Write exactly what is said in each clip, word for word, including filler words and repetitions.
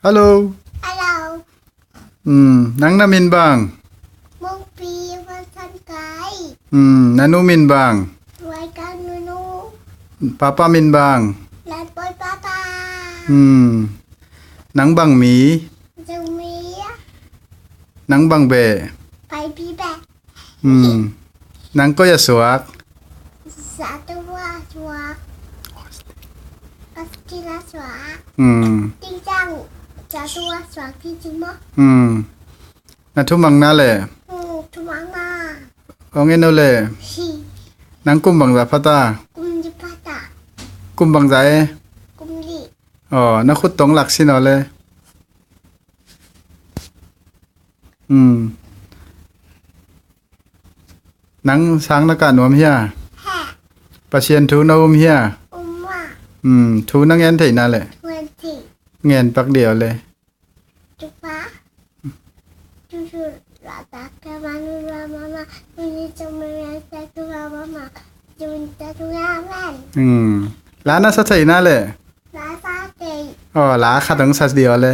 Hello. Hello. Hmm, nang na min bang? Mungpi Van San Kai. Hmm, na nu min bang? Wai Kan Nunu. Papa min bang? Lan Poi Papa. Hmm. Nang bang mi? Zumi. Nang bang beh? Pai Pi Beh. Hmm. Nang koi a suak? Satua suak. Paskila suak. Hmm. Tingtang satua suak ti cimo. Hmm. Na thumang na le? Hmm, thumang na. Ong en o le? Si. Nang kum bangza phata? Kum di phata. Kum bangza e? Kum di. Oh, na khut tong lak sin o le? Hmm. Nang sang na kah nuam hia? He. Pasian thu na um hia? Um a. Hmm, thu na ngen thei na le? Ngen thei. Ngen pak dia o le? Tupa. Tutu la ta ka ma nu la ma ma. Ni tu me me ta tu la ma ma. Tu ta tu la man. Hmm. La na sa thei na le? La sa thei. Oh, la khat ong sa dia o le?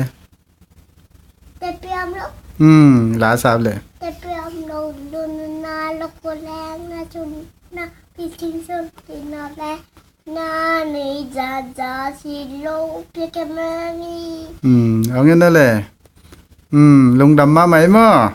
Te piam lo. Hmm, la sa le. Te piam lo, dun na lo ko leng na chun na pi ting sun ti na le. Na ni za za si lo pi ke ma ni. Hmm, ong en na le. Hmm, lungdam mahmah ei maw.